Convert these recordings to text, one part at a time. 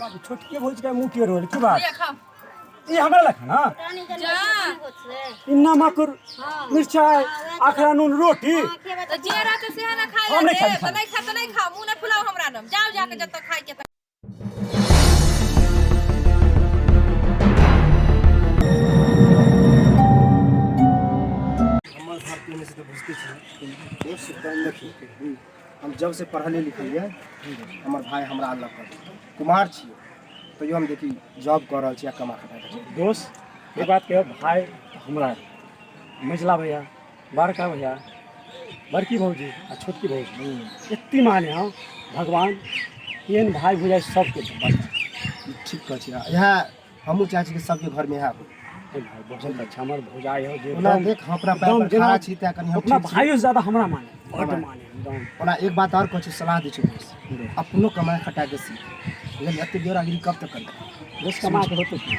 बाबू छोटके भौज के मुँह के रोल की बात लिअ खाउ ई हमरा लखा ना जा ई नमक मिरचाई आखरा नून रोटी तऽ जे रहतै सेहे ने खाइ हम लए नहि खाइ देब तऽ खाना। नहि खायब तऽ नहि खाउ मुँह नहि फुलाउ हमरा नाम जाउ जाके जतऽ खाइके तऽ हमर घर पीने से तऽ बुझते छी दोस्त देखी हम जब से पढ़ले लिखलियै हमर भाय हमरा अलग कर देलकै। कुमार छियै तैयो हम देखी जॉब कऽ रहल छी आ कमा खटा कऽ छी। दोस्त एक बात कहियो भाय हमरा मझिला भैया बड़का भैया बड़की भौजी आ छोटकी भौजी एत्ती माने हँ भगवान एहन भाय भौजाइ सबके बस ई ठीक कहै छी इएह हमहूँ चाहै छी कि सबके घरमे इएह हो ए भाई बहुत अच्छा हमर भौजाइ हो जे ओना एकदम देख हम अपना पैर एकदम पर जेना खड़ा छी तैं कनि हम अपना ठीक छी भाइयों से ज्यादा हमरा माने बड्ड हमरा। माने एकदम ओना एक बात आओर कहै छी सलाह दै छी दोस्त अपनो कमाए खटा के सीख बुझलियै एते बेरागिरी कब तक करबै दोस्त कमा के होतै की?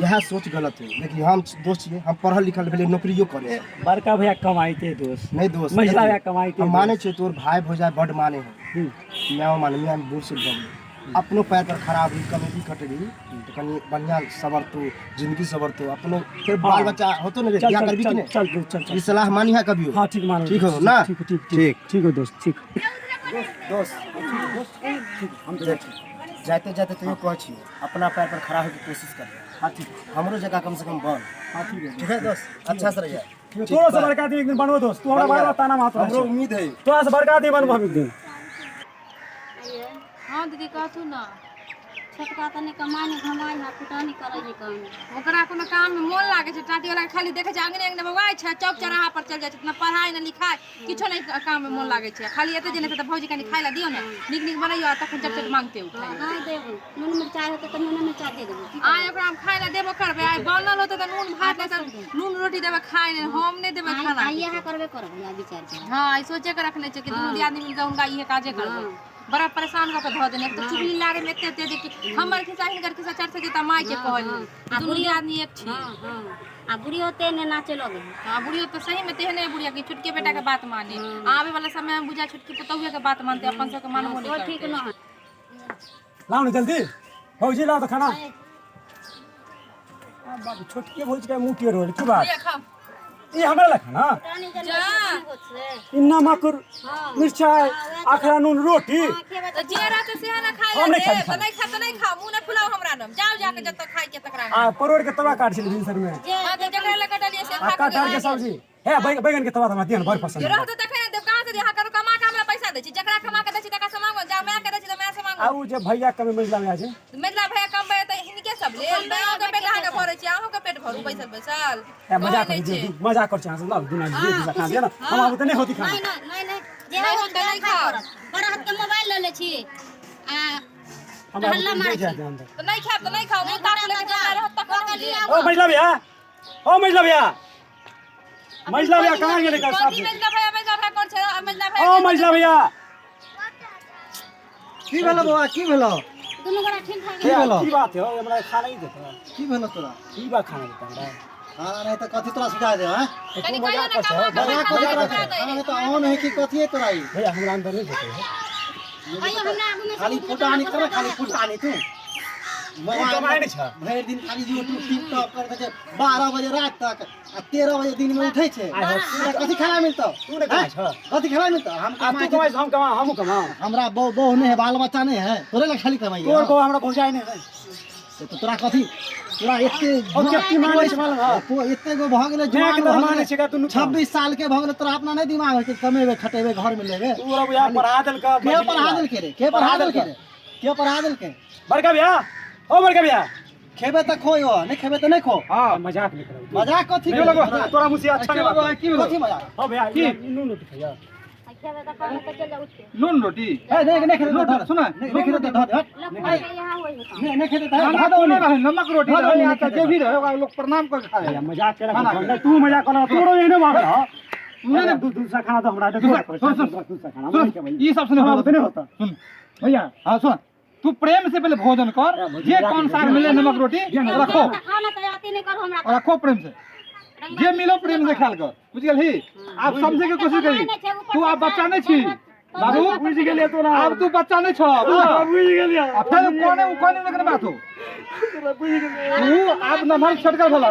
इएह सोच गलत है देखिए हम दोस्त छियै हम पढ़ल लिखल भेलियै नौकरियो करै छियै। बड़का भैया कमाइते दोस्त नहि दोस्त मझिला भैया देखिए, कमाइते हम मानै छियै तोर भाय भौजाइ बड्ड माने है मायो माने माय बूढ़ सूढ़ भऽ गेलै अपनो पैर पर खड़ा भी कमेबी खटेबी तऽ कनि बढ़िआँ सवरतौ जिंदगी सवरतौ अपनो फेर बाल बच्चा होतो ने रे चल बियाह चल करबी कि चल नहि चल दोस्त, चल चल ई सलाह मानी है कभियो हाँ ठीक मानो ठीक हो ना ठीक ठीक ठीक ठीक हो दोस्त ठीक दोस्त हम तो देख जाते जाते तैयो कहै छियै अपना पैर पर खड़ा होइके कोशिश कर हाँ ठीक हमरो जगह कम से कम बन हाँ ठीक है ठीक है दोस्त अच्छा से रहिए ठीक तोरा से बड़का आदमी एक दिन बनबो दोस्त तू हमरा बार बार ताना मारत हमरो रहै उम्मीद है तोरा से बड़का आदमी बनबो हम एक दिन हाँ दीदी कहथु ना छोटका तनी कमाइ नहि घमाइ है फुटानी करै है काम ओकरा कोनो काम में मोन लागे छै टाटी वाला के खाली देखे छै अंगने अंगने बौआइ छै चौक चौराहा पर चल जाइ छै ना पढ़ाई ना लिखाई किछो नहीं काम में मोन लागे छै खाली एते जे नहि तऽ भौजी कनि खाइ ला दियौ ने नीक नीक बनैयौ आ तखन चट चट मांगते ओ खाइ नहि देब नून मिरचाइ होतै तऽ नून मिरचाइ दे देबै की आइ ओकरा हम खाइ ला देबो करबै आइ बनल होतै तऽ नून भात नहि तऽ नून रोटी देबै खाइ नहि हम नहि देबै आइ खाना आइ इएह करबे करबै आइ विचार के हाँ आइ सोचे के रखने छै कि दुनू दियादनी मिलके हुनका इहे काजे करबै बड़ा परेशान कऽ के धऽ देने एक तऽ चुगली लारे में एते तेज कि हमर खिस्सा हिनकर खिस्सा चढ़ से जेता माय के कहली दुनू दियादनी एक छी हाँ हाँ आ बुढ़ियो ते ने नाचे लगे है हाँ बुढ़ियो तऽ सही में तेहने बुढ़िया कि छोटके बेटा के बात माने आबे वाला समय में बुझा छोटकी पुतहुए के बात मानते अपन सबके मानबो नहीं ओ ठीक करते न है लाओ ना जल्दी भौजी लाओ तो खाना बाबू छोटके भौजी के मुँह के रोल की बात लिअ खाउ ई हमरा लखा ना जा ई नमक मिरचाई आखरा नून रोटी तऽ जे रहतै सेहे ने खाइ हम लए नहि खाइ देब तऽ खाना। नहि खायब तऽ नहि खाउ मुँह नहि फुलाउ हमरा नाम जाउ जाके जतऽ खाइके तकरा आ परोड़ के तवा काट छली भिनसर में हाँ तऽ जकरा लए कटलियै से आ खा कटहर के के सब्जी हे बैगन के तवा त हमरा दिहन बड़ पसंद जे है रहतै तखने देब कहाँ से अहाँ करू कमा के हमरा पैसा दै छी जकरा कमा के दै छी तकरा से मांगो जा माय के दै छी तऽ माय से मांगो आ उ जे भैया कमे मझिला में छै मिथिला भैया कमबै तऽ हिनके सब लेल मायो के पेट अहाँके भरै छी अहूँ के पेट भरू बैसल बैसल ए मजाक कहै नहि करै छै छी मजाक कर छी अहाँ सब लाउ दुना जे दूसरा खाना दिअ ना हम आब तऽ नहि होती खाना नहीं नहीं नहीं नहीं जे नहि होत होत तऽ नहि नहि खाइ खाउ। पड़त बड़ा हाथ के मोबाइल लऽ लै छी आ हमरा हल्ला मारै जाइ छी। छै अंदर तऽ नहि खायब तऽ नहि खाउ मुँह ताकू लेकिन हमरा रहत तखन हम लेब। ओ मझिला भैया ओ मझिला भैया मझिला भैया कहाँ गेलै कर साफ कथी मझिला भैया मझिला भैया कोन छै मझिला भैया ओ मझिला भैया की भेलो बौआ की भेलो दुनू गोरा ठीक ठाक की भेलो की बात है हमरा खाना ही देता की भेलो तोरा की बात खाना देता हमरा खाना नहीं तऽ कथी तोरा सुझा दे हैं कनि तू कहियो मजाक ने कर कमा के मजाक पैसा कथी हमरा तोरा दे खाना नहीं तऽ ऑन है कि कथी है तोरा ई भैया हमरा अंदर नहीं देते है कहियो हमरा आगू में खाली फुटानी कर खाली फुटानी तू तू कमाइ नहि छह भरि दिन खाली यूट्यूब टिकटॉक कर छै 12 बजे रात तक आ 13 बजे दिन में उठै छै आइ हो। तोरा कथी खाना मिलतौ तू नहि कमाइ छह कथी खाना मिलतौ हम आ तू कमाइ कमाइ हम कमा हमहूँ कमाओ हमरा बहु बहु नहीं है बाल बच्चा नहीं है तोरे ला खाली कमाई तोर को हमरा पहुंचाइ नहीं है तो तोरा कथी तोरा एते और केत्ती मानै छै मालूम है तो एते गो भऽ गेलै मैं जवान के तोरा भऽ मानै गेलै छै का तू नुका 26 साल के भऽ गेलै तोरा अपना नहीं दिमाग है कि कमेबे खटेबे घर में लेबे तू ओरा भैया पढ़ा देलका के पढ़ा देलके रे के पढ़ा देलके रे के पढ़ा देलके बड़का भैया ओ बड़का भैया खेबे तऽ खो यो नहीं खेबे तऽ नहीं खो हां मजाक नहीं करो मजाक कथी नहीं लगो तोरा मुझसे अच्छा नहीं बात की कथी मजाक हां भैया की नून रोटी खैया खेबै तऽ कहबै तऽ चलि जाउ उठि के नून रोटी ए नहीं नहीं खेते धर सुन नहीं नहीं खेते धर हट लग यहाँ होइ होता नहीं नहीं खेते धर खाना धर कोनो रहे नमक रोटी धर रहे नहीं या खेते जे भी रहे ओकरा लोग प्रणाम कर खाए भैया मजाक केला नहीं तू मजाक कर तोरो एहने बात रह नहीं, नहीं। दूसरा खाना तो हमरा दे दूसरा- सुन, सुन, दूसरा खाना सुन ई सब सुन हमरा नहीं होता सुन भैया हाँ सुन तू प्रेम से पहले भोजन कर जे कौन साग मिले नमक रोटी रखो खाना तऽ अथी नहि करू हमरा रखो प्रेम से जे मिलो प्रेम से खाल कर बुझ गेलही आप समझे के कोशिश करी तू आप बच्चा नहीं छी बाबू बुझि गेलियै तोरा। आब तू बच्चा नहीं छौ बुझि गेलियै। आ फेर कोने उ कोने लेकिन बात हो तोरा बुझि गेलियै। तू आब नमहर छोटका भेल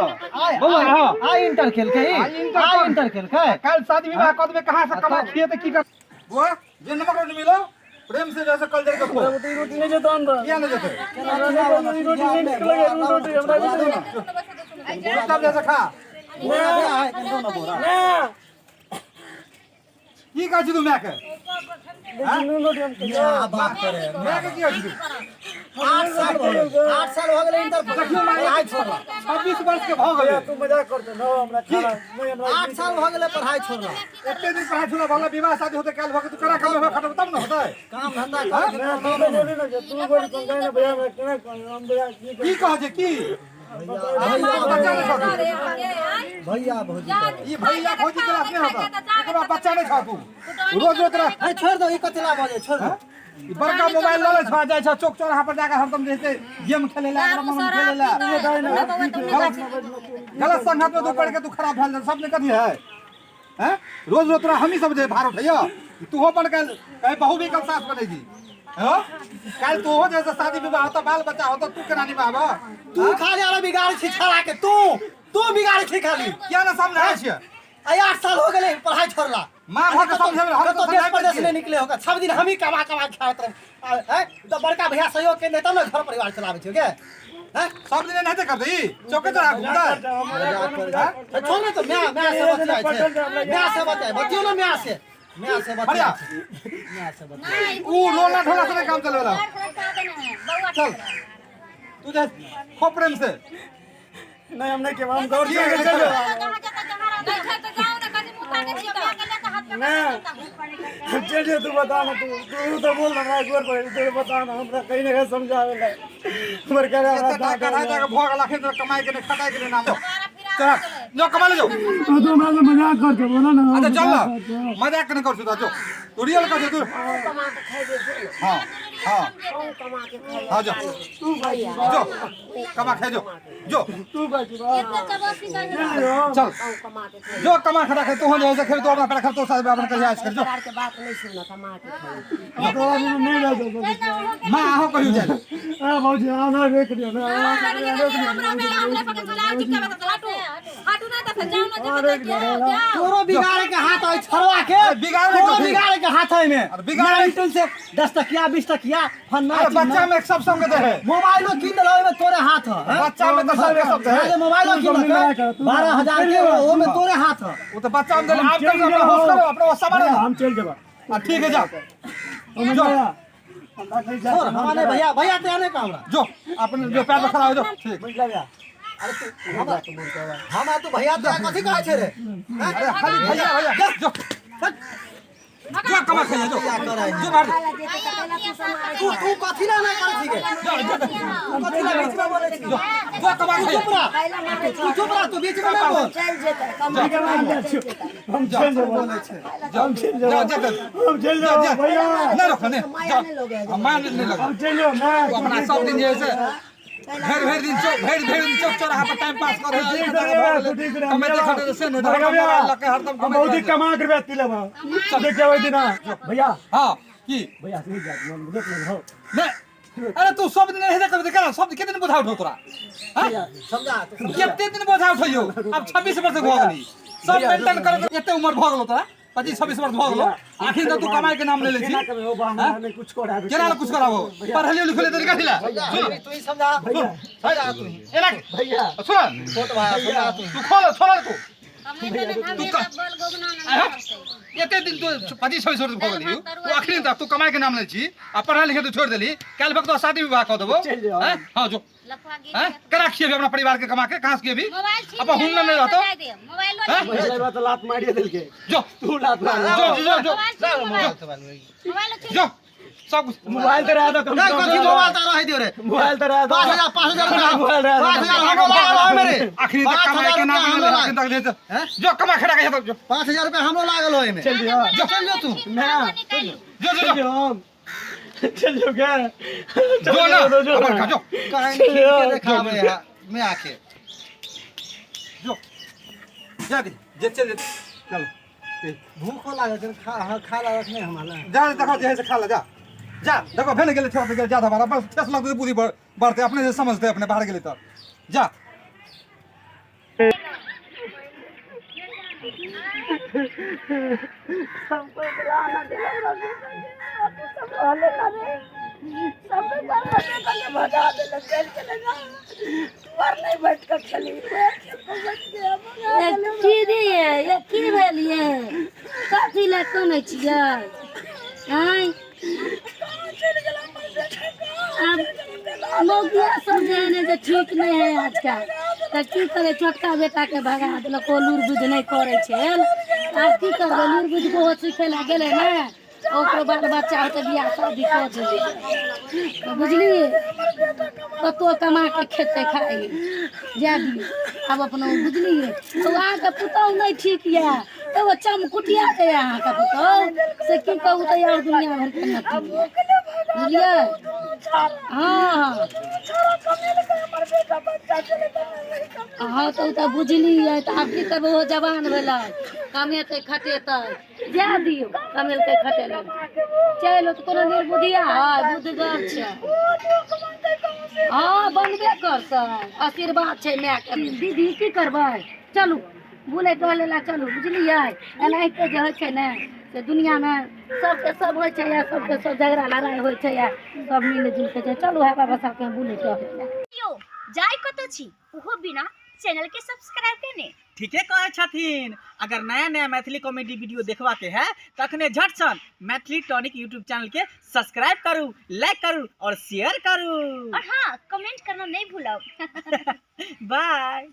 बौआ। हां, आ इंटर खेलकै। आ इंटर। आ इंटर खेलकै। कल शादी विवाह कर देबे, कहां से कमा खिए ते की कर? बुआ, जे नमक रोटी मिलो प्रेम से जैसे कल जड़ के खो। रोटी रोटी नहीं जेतो अंदर। किया नहीं जेते? रोटी नहीं निकल गया, रोटी हमरा। सब जैसे खा। बोरा दे है कनि, दो ना बोरा। ना। की कहै छी तू my के? रोटी हम या बात करे। My के की कहै छी तू? 8 साल भऽ गेलै, 8 साल भऽ गेलै इंटर देखियौ माय, पढ़ाइ छोड़ला। 26 वर्ष के भऽ गेलै। तू मजाक करते न, हमरा खाना नहीं, हमरा 8 साल भऽ गेलै पढ़ाइ छोड़ला। एते दिन पढ़ाइ छोड़ा भला, विवाह शादी होते काल भऽ के तू करा कमे खटब तब न होतै। काम धंधा करे के ना, तू तो बोली ना जे तू बोली कौन कहे ना भैया, हमरा केना कौन हम भैया की? की कहै छै की? बच्चा नहीं छौ तू। भैया भौजी करे। ई भैया भौजी क्लास नहीं होता, एकर बाद बच्चा नहीं छौ तू। रोज रोज तोरा ए, छोड़ दो, ई कथी ला बजै, छोड़ दो। ई बड़का मोबाइल लऽ लै छौ, जाइ छौ चौक चौराहा पर जाके हरदम जे छै गेम खेले ला, मन खेले ला। गलत गलत संगत में तू पढ़ के तू खराब भेल सब ने कथी है हैं? रोज रोज तोरा हमही सब जे भार उठैया तू हो बन कल कहीं बहू भी कल सास बनेगी। हाँ, कल तू हो जैसे शादी विवाह होता, बाल बच्चा होता, तू केना निभाबा? तू खाली आरो बिगाड़ छी छड़ा के, तू तू बिगाड़ छी खाली। किया ना समझाय छियै? आ 8 साल हो गेलै पढ़ाइ छोड़ला। माँ घर के समझेबै, हम कतौ तऽ देश समझाबै परदेश छियै। नहि निकले होगा, सब दिन हमही कमा कमा के खाइत रहे हैं। तऽ बड़का भैया सहयोग केने तब ने घर परिवार चलाबै छियै के हैं। सब दिन एनाहिते करतै ई चौके चौराहा घुमतै। ए, छोड़ ने, तऽ my my से बतियाइ छै, my से बतियाइ, बतियौ ने my से, my से बढ़िया। बतियाइ छै, my से बतियाइ। ऊ रोला ढोला से नहीं काम चले वाला। चल तू जा, खो प्रेम से। नहीं, हम नहीं के, हम गौर ठीक से है, चल। चलो। ना, चल जो, तू बता ना, तू तू तो बोल ना हमरा एक बार पहले, तू बता ना हमरा, कहीं ना कहीं समझावे ला हमर करे हमरा। एते टाका रह जाके भऽ गेल, अखन तक कमाई के नहीं खटाई के नहीं नाम। चल जो, कमा ले जो। तू तो हमरा से मजाक करते, बोला ना। अच्छा चल ना, मजाक नहीं कर तू, जो तू रियल कर तू। हाँ हाँ हाँ, जो जो कमा खाए, जो जो। तू बच। चल जो, कमा खटा के तू हो जैसे खेल, तू अपना पैर खा, तो साथ अपना कहिया ऐश कर जो। नहीं रह जा। माँ, आहो कहियो जाए। हां भौजी, हां ना, रोक दियो ना। तोरो बिगाड़े के हाथ है छड़वा के। अरे बिगाड़े तोरो कथी? बिगाड़े के हाथ है में। अरे बिगाड़े- मेरा से 10 टकिया, 20 टकिया फन्ना। अरे बच्चा में सब संग दे है। मोबाइलो किन देलौ, ओहिमे तोरे हाथ है, हैं? बच्चा में तो सबके सब दे है। अरे मोबाइलो तू किन सब मिला कर, तू 12,000 के, ओमे तोरे हाथ है। वो तो बच्चा में दे, आप कम से अपना होश करो, अपना होश संभालो। हम चल जेबा। हाँ, ठीक है, जा। हम जो। भैया, हमरा कहीं जा। छोड़, हमारे भैया भैया ते आने का हमरा। जो अपने जो पैर पर खड़ा हो जो, ठीक। बुझला भैया? अरे तू हमरा हमरा तू भैया तोरा कथी कहै छै रे? हैं? अरे खाली भैया भैया, जो जो कमा खाइए जो। जो मार। तू तू कथी ला ना करै छी गे? तू कथी ला बीच में बोलै छी? जो जो कमा तू खाइए। चुप रह, तू चुप रह, तू बीच में नहीं बोल। हम चल जेबो, हम चल जेबो। जा जा जा। हम चल जा जेबो जा। भैया। नहीं रखो, नहीं जा, हम मान नहीं लगा। हम चल जेबो ना। तू अपना सब दिन जे है भरि भरि दिन चौक, भरि भरि दिन चौक चौराहा पर टाइम पास करे है, कमेते खटे से नहीं मोबाइल लके हरदम। हम बहुत ही कमा के रुपया तिलब देख के दिना भैया। हां, की? भैया नहीं जा, मन देख ले हो। नहीं, अरे तू सब दिन नहीं करबे केना? सब के दिन बोझा उठो तोरा? हां? समझा तू। कते दिन बोझा उठैयो? आब 26 वर्ष भऽ गेली, सब मेंटेन करे, एते उम्र भऽ गेलो तोरा, 25 26 वर्ष भऽ गेलो, आखिर तऽ तू कमाई के नाम ले ले छी। केना कमे हो बा, हमरा नहीं कुछ कराबे। केना कुछ कराबो? पढ़लियो लिखलियो तरीका थिला। सुन। तू ही समझा, समझा तू ही। एना। भैया। सुन। छोट भाई, समझा तू। तू खोल, छोड़ तू। एते दिन तू 25 26 वर्ष भऽ गेली, तू अखनी तक तू कमाई के नाम ले छी आ पढ़ाई लिखाई तू छोड़ देली। काल्हि भक्त शादी विवाह कऽ देबो। चलि जाओ। हैं? हाँ जो हैं, केना खिएबी अपना परिवार के कमा के? कहाँ से खिएबी? अपन हुनर नहीं रहतो हैं? भैया बात लात मारिए देलके। जो। तू लात मार। जो जो जो जो, सब कुछ। मोबाइल तो रहा तो कम नहीं, कथी मोबाइल तारा है दियो रे? मोबाइल तो रहा। 5,000, 5,000 रुपया, मोबाइल रहा। 5,000 हमरो लागल है मेरे। अखनी तक पाँच कमाई हजार के नाम रुपया ले हमरो अखनी तक जे हैं? जो कमा खड़ा के जो। 5,000 रुपया हमरो लागल हो एमे। चल दियो। जो। चल जो तू। ना। जो जो चल जो। हम चल जो क्या? जो ना, अपन खा जो। कहीं के देखाबे है मैं आके। जो जा दी जे, चल चल। भूखो लागल छै, खा हाँ, खा लागल नहि हमरा लए। जा देखो जे है से खा ले जा जा देखो भेल गेलै छोड़ गेल जा दोबारा बस ठेस लगतै बुद्धि बढ़तै अपने से समझतै अपने बाहर गेलै तऽ जा। सबको बुलाना देलक रवि सब रहले ना रे, सब घर भगा देलक। चल चले जा, तू आर नहीं बैठ कर खेली, की दिए ये की भेल ये कथी लए कनै छियै? आँय, आब मौगिया सब जे है ने जे ठीक नहि है आजकल, तऽ की करै? छोटका बेटाके भगा देलक। ओ लूरि बुद्धि नहि करै छै। आब की करबै? लूरि बुद्धि ओहो सिखै लए गेलै ने, ओकरो बाल बच्चा होतै, बियाह शादी कऽ देबै तऽ बुझलियै कतौ कमा कऽ खेतै खाइ। जाय दियौ आब अपना, बुझलियै? ओ अहाँके पुतहु नहि ठीक यऽ, एगो चमकुटिया के यऽ अहाँके पुतहु, से की कहू तऽ यार दुनिया भरिके नटी यऽ, बुझलियै? हँ हँ, तऽ ओ तऽ बुझलियै, तऽ आब की करबै? ओहो जवान भेलै, कमेतै खटेतै। जाय दियौ, कमेलकै खटेलक। चलि तऽ कोनो निर्बुद्धिया है, बुद्धगर छै। हँ, बनबे करतै, आशीर्वाद छै मायके। दीदी, की करबै? चलू बुलै टहलै लए चलू, बुझलियै? एनाहिते जे होइ छै ने से दुनिआँमे सबके सब होइ छै या सबके सब झगड़ा लड़ाइ होइ छै या सब मिल जुलि के छै। चलू हवा बसातमे बुलै टहलै लए। यौ, जाय कतऽ छी ओहो बिना चैनल के सब्सक्राइब केने? ठीके कहै छथिन। अगर नया नया मैथिली कॉमेडी वीडियो देखबा के है तखने झटसन मैथिली टॉनिक यूट्यूब चैनल के सब्सक्राइब करू, लाइक करू और शेयर करू और हाँ, कमेंट करना नहीं भूलब। बाय।